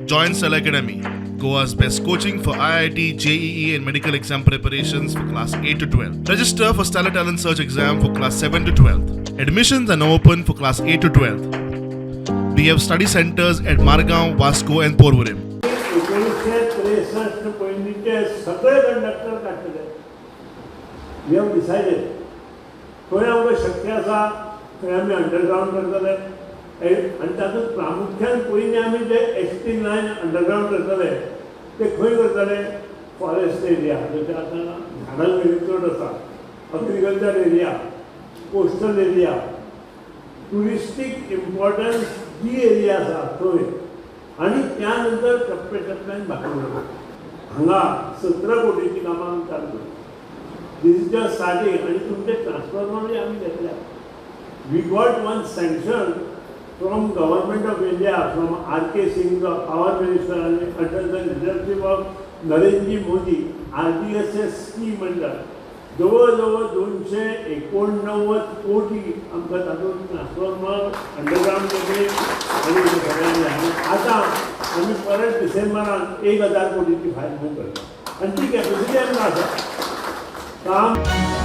Join Stellar Academy, Goa's best coaching for IIT, JEE, and medical exam preparations for class 8 to 12. Register for Stellar Talent Search exam for class 7 to 12. Admissions are now open for class 8 to 12. We have study centers at Margao, Vasco, and Porvorim. 1963 पयलींचे सगळे conductor काडटले. We have decided, खंय आमकां शक्य आसा थंय आमी underground करतले आनी तातूंत प्रामुख्यान पयलीं आमी जे एस टी लायन अंडरग्रावंड करतले ते खंय करतले? फॉरेस्ट एरिया, जशें आतां झाडां चड आसा, agriculture area, coastal area, touristic importance जी एरिया आसा थंय आनी त्या नंतर टप्प्या टप्प्यान बाकी उरता. हांगा 17 कोटीची कामां आमी चालू करता. This is just starting. आनी तुमचे ट्रान्सफॉर्मरूय आमी घेतल्या. We got one sanction from Government of India, from R K. Singh, Power Minister, आनी under the leadership of Narendraji Modi, RDSS scheme म्हणटात. जवळ जवळ 289 कोटी आमकां तातूंत ट्रान्सफॉर्मर, अंडरग्रावंड केबलींग आनी सगळ्यांनी. आनी आतां आमी परत डिसेंबरान 1000 कोटीची फायल मूव करता आनी ती कॅपॅसिटी आमकां आसा काम.